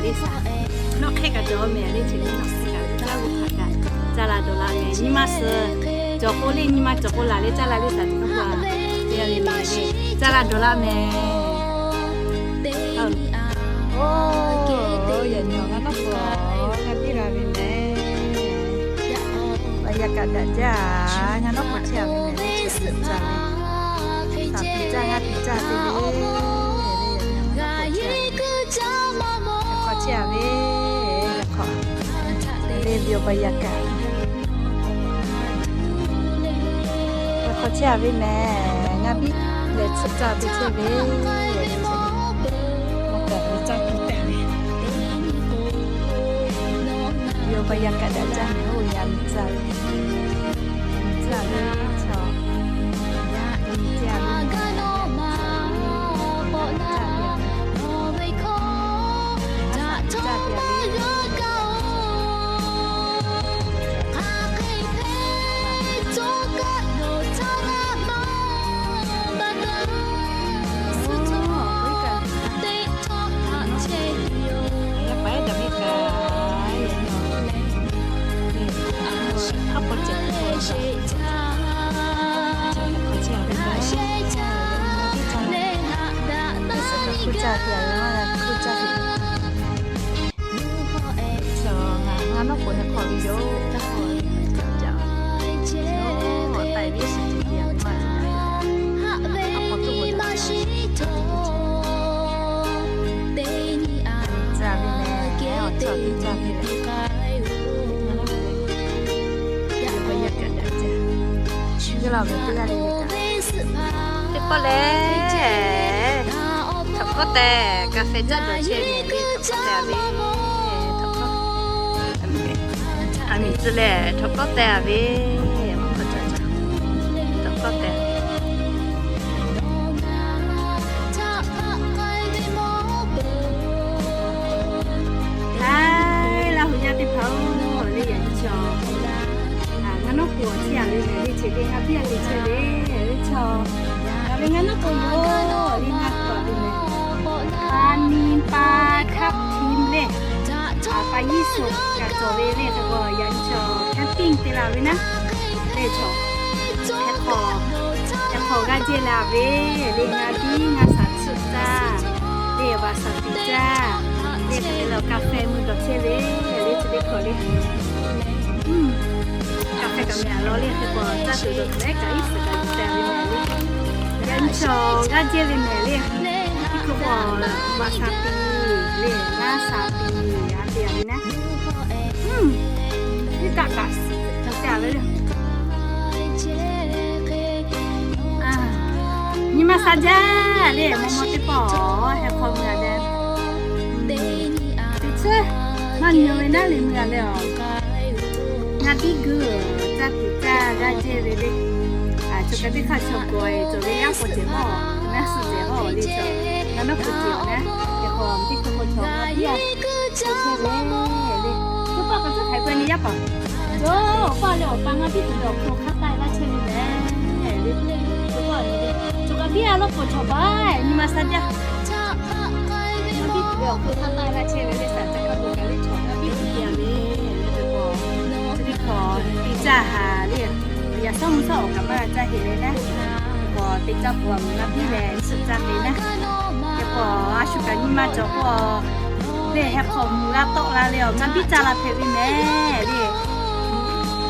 Nawˬ hk'e kaꞈ cawˬ mehˍ le, chi le nawˬ hk'e kaꞈ caˇ g'uˇ hk'aˬ kaꞈ caˇ la dawˬ la mehˍ. Nyi ma suhˍ cawˬ k'o le, nyi ma cawˬ k'o laˬ le, caˇ la le saˍ tuˬ k'oˆ a. Te le mehˍ le, caˇ la dawˬ la mehˍ. Oˇ, yaꞈ nyi awˬ g'aˇ nawˉ k'o, g'a piˇ la ve mehˍ. Yaꞈ kaꞈ daꞈ jaˇ, ngaˬ nawˉ k'o chehˇ a ve mehˍ le, chi a caˇ ve. Saˍ piˍ caˇ, g'aˇ piˍ caˇ te ve. Hk'aw chehˇ a ve, hk'aw le ve awˬ baˬ yaꞈ kaꞈ. Hk'aw chehˇ a ve mehˍ, ngaˇ biˇ lehˬ tsuhꞈ caˇ te chehˇ ve. Awˬ baˬ yaꞈ kaꞈ daꞈ jaˇ mehˍ, oˇ yaꞈ miˬ tcuh ve. Miˬ tcuh ve chaw. Miˬ tcuh ve. Teˇ pawˆ lehˬ, htaꞈ kawˆ teh, กาแฟ caˇ dawˬ chehˇ mehˍ le, htaꞈ kawˆ teh a ve, htaꞈ kawˆ. Aˬ miˍ tcuh lehˬ, htaꞈ kawˆ teh a ve, htaꞈ kawˆ teh. Haiˉ, Laˇ huˍ yaˇ teˇ hpaˍ-oˬ, le yaꞈ nyi chaw, ngaˇ nawˉ k'o chehˇ a ve mehˍ le, chi teˇ ngaˇ piˇ a ve chehˇ ve, le chaw. Ngaˬ ve ngaˇ nawˉ k'o yoˬ le, ngaˇ k'o a ve mehˍ. Pa ni pa htaˇ hti le, pa yiˇ suhˍ kaꞈ cawˬ ve le, hk'e k'o yaꞈ nyi chaw camping te la ve naˉ, le chaw. Hk'e k'o, hk'e k'o g'aˇ jehˇ la ve le, ngaˇ biˇ ngaˇ shaˍ tsuhꞈ caˇ le, vaꞈ shaˍ tiꞈ caˇ le, hk'e k'o กาแฟ mui dawˬ chehˇ ve le, chi teˇ hkawꞈ le. กาแฟ kaꞈ mehˍ a law le, hk'e k'o caˇ tuˬ dawˬ tuˬ leh kaꞈ iˉ suhˍ kaꞈ yuˬ teh ve mehˍ le. Yaꞈ nyi chaw g'aˇ jehˇ ve mehˍ le. Hk'e k'o vaꞈ shaˍ tiꞈ le, ngaˇ shaˍ tiꞈ a te a ve naˉ. Iˉ kaˆ kaꞈ te a ve le. Nyi ma sha jaˇ le, maw maw teˇ pawˆ heh hk'aw mui a leh, teˇ tcuhˉ maˇ nyi ve naˉ le mui a leh a. Ngaˇ biˇ guiˬ caˇ tuˬ caˇ g'aˇ jehˇ ve le. Chaw kaꞈ teˇ hk'aˇ chaw k'awꞈ e cawˬ ve yaˇ k'awꞈ cehˬ hawˇ, naˉ suhˍ cehˬ hawˇ le chaw. Ngaˇ nawˉ k'o cehˬ naˉ, hk'e k'o teˇ hk'e k'o chaw ngaˇ biˇ a chehˇ ve le. Teˇ pawˆ k'awꞈ tcuhˉ hk'aiˍ k'ai nyi yaˇ paˍ. Yoˬ, awˬ pa leh awˬ pa ngaˇ biˇ tuˬ ve awˬ hk'aw hk'aˇ taˆ e laˇ chehˇ ve mehˍ le. Teˇ pawˆ a nyi le, chaw kaꞈ biˇ a lawˇ k'o chaw baˬ nyi ma sha jaˇ. Ngaˇ biˇ tuˬ ve awˬ hk'aw hk'aˇ taˆ e laˇ chehˇ ve le, shaˍ caˇ kaˇ k'o kaꞈ le chaw ngaˇ biˇ tuˬ biˇ a ve le, hk'e k'o chi teˇ hk'awꞈ teˇ caˇ haˍ le. Yaꞈ shawˉ mvuhˇ shawˉ awˬ kaꞈ maˇ g'a caˇ heˆ le naˉ. Hk'e k'o teˇ caˇ k'o ngaˇ biˇ leh suhˍ caˇ te naˉ. Hk'e k'o a shu kaꞈ nyi ma cawˬ k'o le, heh hk'aw mvuhˇ g'a tawˆ la le, ngaˇ biˇ caˇ la hpehꞈ ve mehˍ le.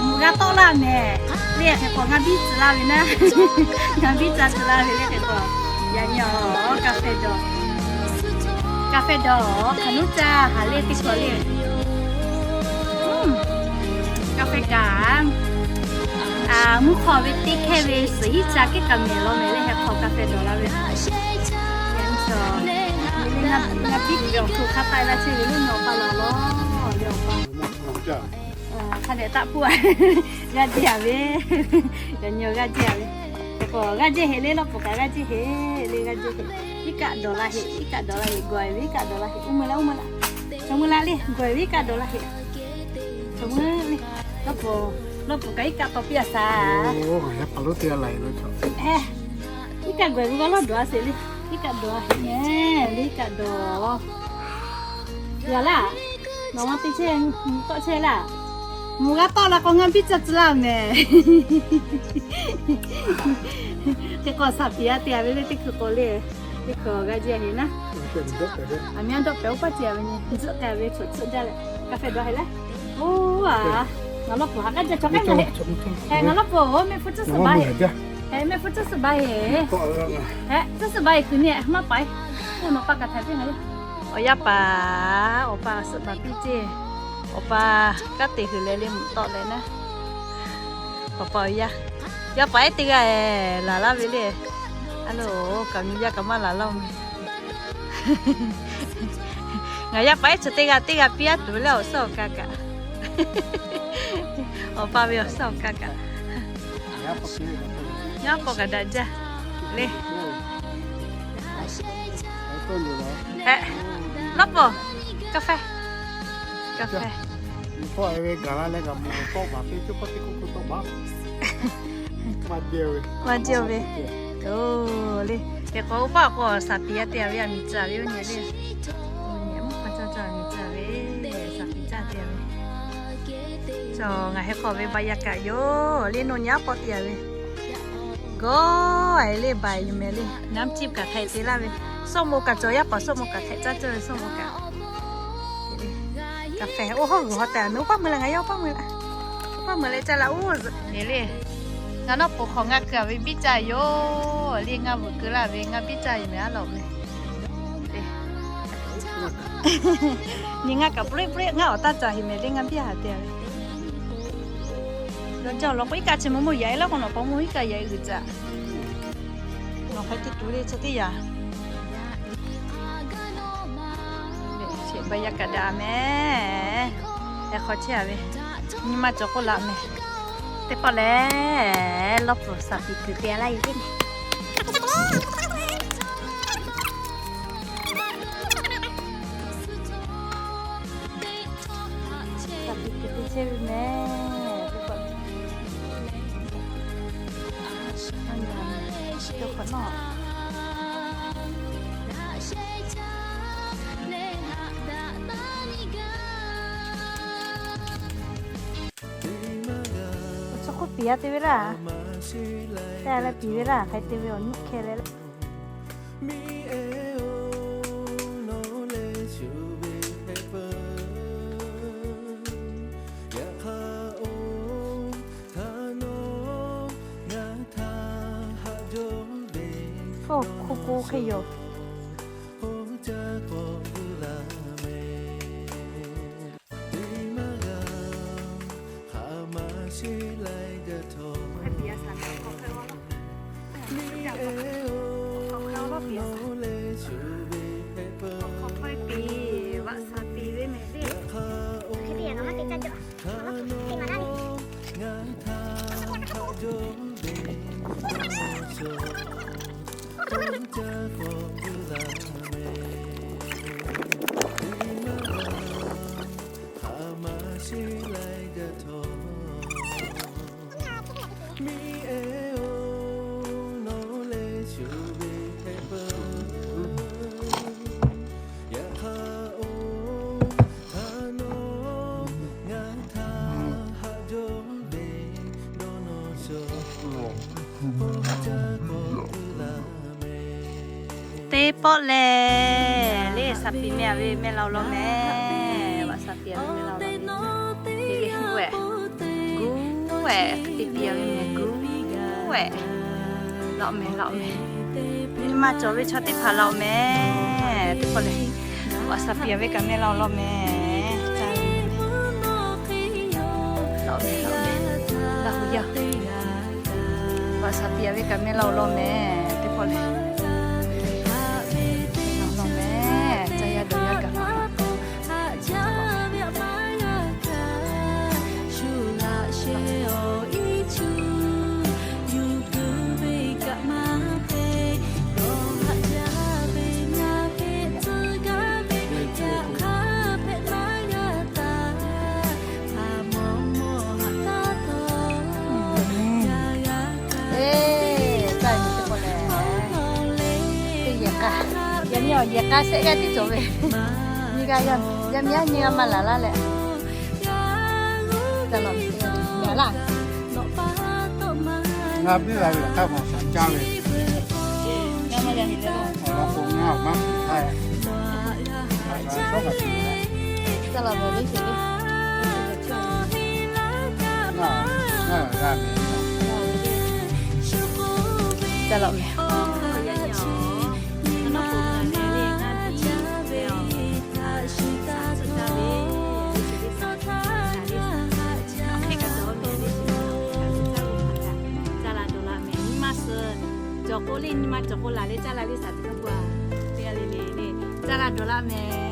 Mvuhˇ g'a tawˆ la mehˍ le, hk'e k'o ngaˇ biˇ tcuh la ve naˉ. Ngaˇ biˇ caˇ tcuh la ve le, hk'e k'o yaꞈ nyi awˬ กาแฟ dawˬ, กาแฟ dawˬ hk'aˬ nuˉ caˇ haˍ le teˇ hkawꞈ le. กาแฟ kaꞈ mvuhˇ hk'aw ve teˇ hkehˇ ve suhˍ hiˉ ca kehˉ kaꞈ mehˍ law mehˍ le, heh hk'aw กาแฟ dawˬ la ve. Yaꞈ nyi chaw, ngaˇ biˇ tuˬ ve awˬ hk'aw hk'aˇ taˆ e laˇ chehˇ ve le, nyi awˬ pa laˬ lawˬ le awˬ pa. Hk'a dehꞈ taˆ puˇ a. G'aˇ jehˇ a ve. Yaꞈ nyi awˬ g'aˇ jehˇ a ve. Hk'e k'o g'aˇ jehˇ heˆ le, lawˇ pfuhˍ kaꞈ g'aˇ jehˇ heˆ le, g'aˇ jehˇ heˆ. Iˉ kaˆ dawˬ la heˆ, iˉ kaˆ dawˬ la heˆ, gawˬ e ve iˉ kaˆ dawˬ la heˆ, uˉ mui la uˉ mui la. Chaw mui la le, gawˬ e ve iˉ kaˆ dawˬ la heˆ. Chaw mui le, lawˇ pfuhˍ, lawˇ pfuhˍ kaꞈ iˉ kaˆ tawˍ piˇ a shaˍ. Iˉ kaˆ gawˬ e ve g'aˇ lawˇ dawˬ a sheˍ le. Iˉ kaˆ dawˬ a heˆ mehˍ le, iˉ kaˆ dawˬ. G'a laˇ, nawˬ ma te chehˇ, tawˆ chehˇ laˇ. Mvuhˇ g'a tawˆ la k'o ngaˇ biˇ caˇ tcuh laˇ mehˍ. Hk'e k'o shaˍ piˍ a te a ve le teˇ hkui k'o le, teˇ hkui awˬ g'a jiˇ a heˍ naˉ. Aˬ miˇ a dawˇ pehˍ oˇ paˇ te a ve nyi, tzuhˆ k'ai ve chaw tzuhˆ jaˇ leh, kaˇ fehˇ dawˇ heˍ le. Oˇ a, ngaˬ lawˇ pfuhˍ haꞈ k'aˉ jaˇ chaw k'aˉ jaˇ heˍ. Ngaˬ lawˇ pfuhˍ oˇ mehˆ hpu tcuhˉ suhˍ baˬ heˍ. Mehˆ hpu tcuhˉ suhˍ baˬ heˍ. Tcuhˉ suhˍ baˬ heˍ kuiˬ nyi maˇ paiˍ. Oˇ nawˬ pa kaꞈ htaꞈ piˇ ngaˬ yaˇ. Awˬ yaˇ paˍ, awˬ pa suhˍ baˬ piˇ ceˇ. Awˬ pa kanˉ te hui leh le mvuhꞈ tawˆ leh naˉ. Awˬ pa awˬ yaˇ, yaˇ paˍ ehˉ teˇ g'aˇ laˬ laˇ ve le. A lo, kaꞈ nyi yaˇ kaꞈ maˇ laˬ laˇ-oˬ mehˍ. Ngaˬ yaˇ paˍ ehˉ chi teˇ g'aˇ teˇ g'aˇ piˇ aˉ tuˬ ve le awˬ suhˉ awˬ ka kaꞈ. Awˬ pa ve awˬ suhˉ awˬ ka kaꞈ. Yaˇ paˍ kaꞈ daꞈ jaˇ le. Lawˇ pfuhˍ, kaˇ fehˇ, kaˇ fehˇ. Maˇ jiˇ ve. Oˇ le, hk'e k'o oˇ paˆ k'o shaˍ piˍ a te a ve a miˬ tcuh ve oˇ nyi le. Oˇ nyi mvuhˇ hk'aw caˇ caˇ miˬ tcuh ve, shaˍ piˍ caˇ te a ve. Chaw ngaˬ heh hk'aw ve ba yaˇ kaꞈ yoˬ le, nawˬ nyi aˉ pawˆ te a ve. Gawˇ a le, baˬ yuˬ mehˍ le, naˉ ciˇ kaꞈ hk'e te laˇ ve. Sawˇ mo kaꞈ cawˬ, yaˇ paˍ sawˇ mo kaꞈ hk'e caˇ cawˇ ve sawˇ mo kaꞈ. Kaꞈ hpehꞈ oˇ hawˉ g'uiˬ haw tehꞈ a mehˍ, oˇ paˇ mui leh ngaˬ yaˇ oˇ paˇ mui leh, oˇ paˇ mui leh caˇ la oˇ zuhꞈ le. Ngaˬ nawˉ pon hk'awꞈ ngaˇ keu a ve biˇ caˇ yoˬ le, ngaˇ vuiˬ keu laˇ ve ngaˇ biˇ caˇ yoˬ mehˍ a lawꞈ mehˍ. Nyi ngaˇ kaꞈ peuˬ le peuˬ le ngaˇ awˬ taˇ caˇ heˍ mehˍ le, ngaˇ biˇ haꞈ te a ve. Yawˇ jaˇ lawˬ k'o iˉ kaˆ chi mvuhˇ mvuhˇ yaꞈ e laˇ k'o nawˬ paw mvuhˇ iˉ kaˆ yaꞈ e g'uiˬ caꞈ. Nawˬ hk'e te tuˬ le chi teˇ yanˇ. Ba yaˇ kaꞈ daꞈ mehˍ. Heh hk'aw chehˇ a ve, nyi ma cawˬ k'oˆ laꞈ mehˍ. Teˇ pawˆ lehˬ, lawˇ pfuhˍ shaˍ piˍ kuiˬ te a laˇ e teˇ mehˍ. Shaˍ piˍ kuiˬ te chehˇ ve mehˍ. Teˇ pawˆ, teˇ pawˆ nawˉ. Awˬ chaw hk'oˆ piˍ a te ve laˇ. Te leh piˍ ve laˇ, hk'e te ve awˬ nuˆ hkeh leh laˇ. Oˇ hk'oˆ k'o hk'e yoˬ. Teˇ pawˆ lehˬ, le shaˍ piˍ meh a ve meh la-o law mehˍ. Vaꞈ shaˍ piˍ a ve meh la-o law mehˍ. Teˇ g'aˇ hu ehˍ, guˇ ehˍ, teˇ piˇ a ve mehˍ guˇ ehˍ. Laꞈ mehˍ, laꞈ mehˍ. Nyi ma cawˬ ve chaw teˇ hpaˍ la-o mehˍ. Teˇ pawˆ lehˬ, vaꞈ shaˍ piˍ a ve kaꞈ meh la-o law mehˍ. Laꞈ mehˍ, laꞈ mehˍ, laꞈ hu yaˇ. Vaꞈ shaˍ piˍ a ve kaꞈ meh la-o law mehˍ. Teˇ pawˆ lehˬ, law mehˍ. Caˇ yaˇ dawˬ yaˇ kaꞈ la-o. Eˬ, caˇ nyi teˇ pawˆ lehˬ, teˇ yehˬ k'a, yaꞈ nyi awˬ yehˬ k'a shehˆ g'aˇ tiˉ cawˬ ve, nyiˇ g'aˇ yaˇ. Yaˇ miˇ yaˇ nyi a ma laˬ laˇ leh, laˬ laˇ. Ngaˬ biˇ la ve htaˇ ma shaˍ caˇ ve, awˬ lawn k'o ngaˬ maˇ htaˇ, ca laˬ mehˍ le, ngaˬ g'a mehˍ, ca laˬ mehˍ. Ca laˬ dawˬ laˇ mehˍ. Nyi ma suh cawˬ k'o le, nyi ma cawˬ k'o laˬ le, ca laˬ le, shaˍ tiꞈ kaˇ k'o a, le le le, ca laˬ dawˬ laˇ mehˍ.